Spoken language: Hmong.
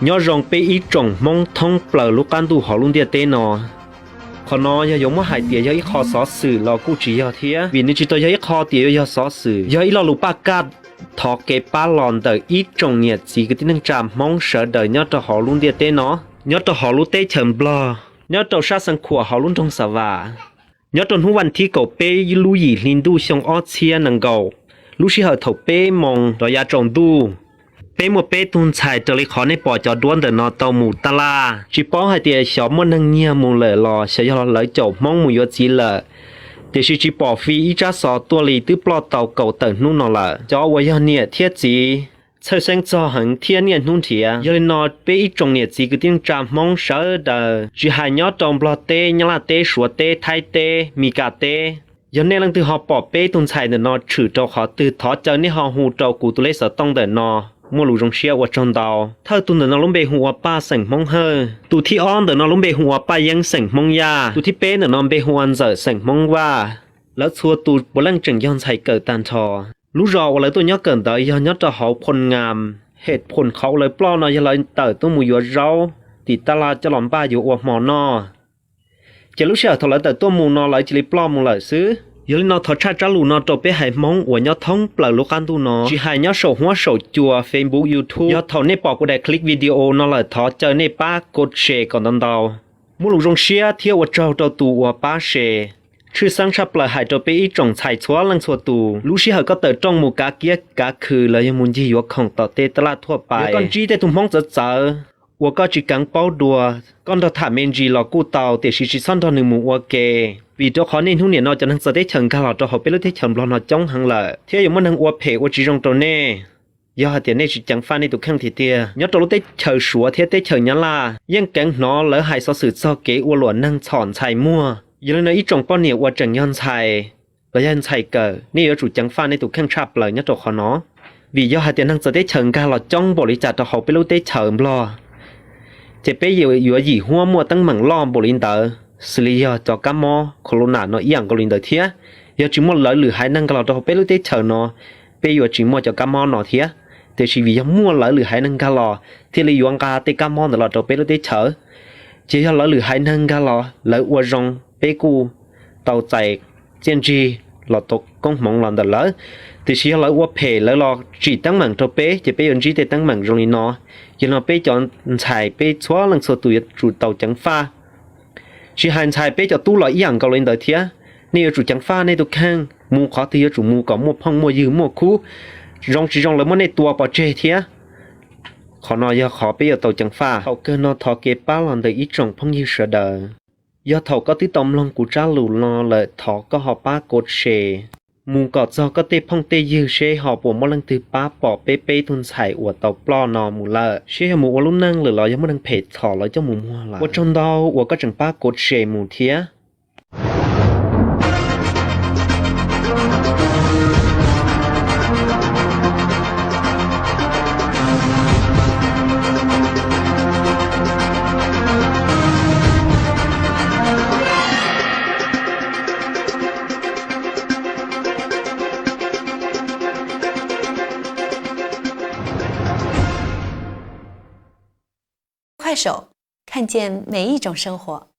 Nyob zoo peb ib tsoom Hmoob thoob plaws lub qab ntuj hauv lub ntiaj teb no. Qhov no yog yuav muab hais tias yog ib qho xov xwm los kuj tsis yog thiab, vim nws tsis tau yog ib qho tias yuav yog xov xwm, yog ib lo lus paj kaj thov kev pab los ntawm ib tsoom niam txiv kwv tij neej tsa Hmoob sawv daws nyob rau hauv lub ntiaj teb no, nyob rau hauv lub teb chaws Nplog, nyob rau sab xeev Khuam hauv lub nroog Xa Vam. Nyob rau hnub vas thib kaum peb lub yim hli ntuj xyoo ob txhiab nees nkaum, lub sij hawm thaum peb moos rov yav tsaus ntuj, peb muaj peb tug ntxhais raws li qhov nej pom cov duab ntawm no tau mus taj laj. Tsis paub hais tias xyov muaj neeg nyiag mus lawm los xyov yog lawv caum Hmoob mus yuav txiv lawm, tiam sis tsis pom fi ib tsab xov tuaj li twb ploj tau kaum tawm hnub no lawm. Cov uas yog niam thiab txiv txhawj xeeb txog heev thiab niaj hnub nrhiav. Yog li no peb ib tsoom niam txiv kwv tij neej tsa Hmoob sawv daws tsis hais nyob rau Nplog teb, Nyab Laj teb, Suav teb, Thaib teb, Mis Kas teb, yog nej leej twg ho pom peb tug ntxhais ntawm no tshwm rau qhov twg thov caw nej ho hu rau kuv tus lej xov tooj ntawm no. Muaj lus zoo siab ua tsaug ntau. Thawj tug ntawm no lub npe hu ua Paj xeem Hmoob Hawj, tus thib ob ntawm no lub npe hu ua Paj Yeeb xeem Hmoob Yaj, tus thib peb ntawm no npe hu ua Ntxawm xeem Hmoob Vaj. Lawv txhua tus puav leej tseem yog ntxhais kawm tag nrho. Lub zos uas lawv tuaj nyob kawm ntawd yog nyob rau hauv Phoo Ngam. Hem Phoo qhov uas lawv ploj no yog lawv tawm tuaj mus yuav zaub tim taj laj coj los npaj yuav ua hmo noj. Ces lub sij hawm thaum lawv tawm tuaj mus no lawv cia li ploj mus lawm xwb. Yog li no thov tshaj tsab lus no rau peb haiv Hmoob uas nyob thoob plaws lub qab ntuj no, tsis hais nyob saum huab saum cua Facebook, YouTube, yog thaum nej pom kuv daim clip video no lawm thov caw nej pab kov share kom ntau ntau. Muaj lus zoo siab thiab ua tsaug rau tus uas pab share. Tshwj xeeb tshaj plaws hais rau peb ib tsoom ntxhais txhua leej txhua tus, lub sij hawm koj tawm rooj mus kav kiab kav khw los yog mus ncig yuav khoom tom tej taj laj thuaj pais, yog koj ntsib tej tug Hmoob txawv txawv uas koj tsis keev paub dua, koj nrog tham me ntsis los kuj tau, tiam sis tsis txhob nrog nws mus ua ke. Vim rau qhov niaj hnub niam no cov neeg txawv teb chaws nkag los rau hauv peb lub teb chaws Nplog no coob heev lawm, thiab yuav muaj neeg ua phem ua tsis zoo rau nej. Yog hais tias nej tsis ceev faj nej tus kheej tiag tiag, nyob rau lub teb chaws Suav thiab teb chaws Nyab Laj yeej keev hnov lawv hais xov xwm txog kev ua luam neeg txhom ntxhais muag. Yog li no ib tsoom poj niam uas tseem yog ntxhais los yog ntxhais kawm, nej yuav tsum ceev faj nej tus kheej tshaj plaws nyob rau qhov no. Vim yog hais tias neeg txawv teb chaws nkag los coob npaum li cas rau hauv peb lub teb chaws Nplog, ces peb yuav yim huab muaj teeb meem loj npaum li ntawd, xws li yog cov kab mob corona no ib yam nkaus li ntawd thiab. Yog tsis muaj lawv lwm haiv neeg nkag los rau hauv peb lub teb chaws no, peb yuav tsis muaj cov kab mob no thiab. Tiam sis vim yog muaj lawv lwm haiv neeg nkag los thiaj li yuav nqa tej kab mob ntawd los rau peb lub teb chaws. Ces yog lawv lwm haiv neeg nkag los lawv ua zoo, peb kuj tau txais txiaj ntsig los tau koob hmoov los ntawm lawv. Tiam sis yog lawv ua phem lawv los tsim teeb meem rau peb ces peb yuav ntsib tej teeb meem zoo li no. Yog li no peb cov ntxhais peb txhua leej txhua tus yuav tsum tau ceev faj. Tsis hais ntxhais peb cov tub los ib yam nkaus li ntawd thiab. Nej yuav tsum ceev faj nej tus kheej, mus qhov twg yuav tsum mus kom muaj phooj muaj ywg muaj khub, zoo tsis zoo lawv muab nej tua pov tseg thiab. Qhov no yog qhov peb yuav tau ceev faj. Thaum kawg no thov kev pab los ntawm ib tsoom phooj ywg sawv daws. Yog thaum koj twb tau mloog kuv tsab lus no lawm thov koj ho pab kov share mus kom txog koj tej phooj tej ywg seb ho puas muaj leej twg pab pom peb peb tug ntxhais uas tau ploj no mus lawm, seb yog mus ua lub neej lawm los yog muaj neeg phem txhom lawv coj mus muag lawm. Ua tsaug ntau uas koj tseem pab kov share mus thiab. 快手，看见每一种生活。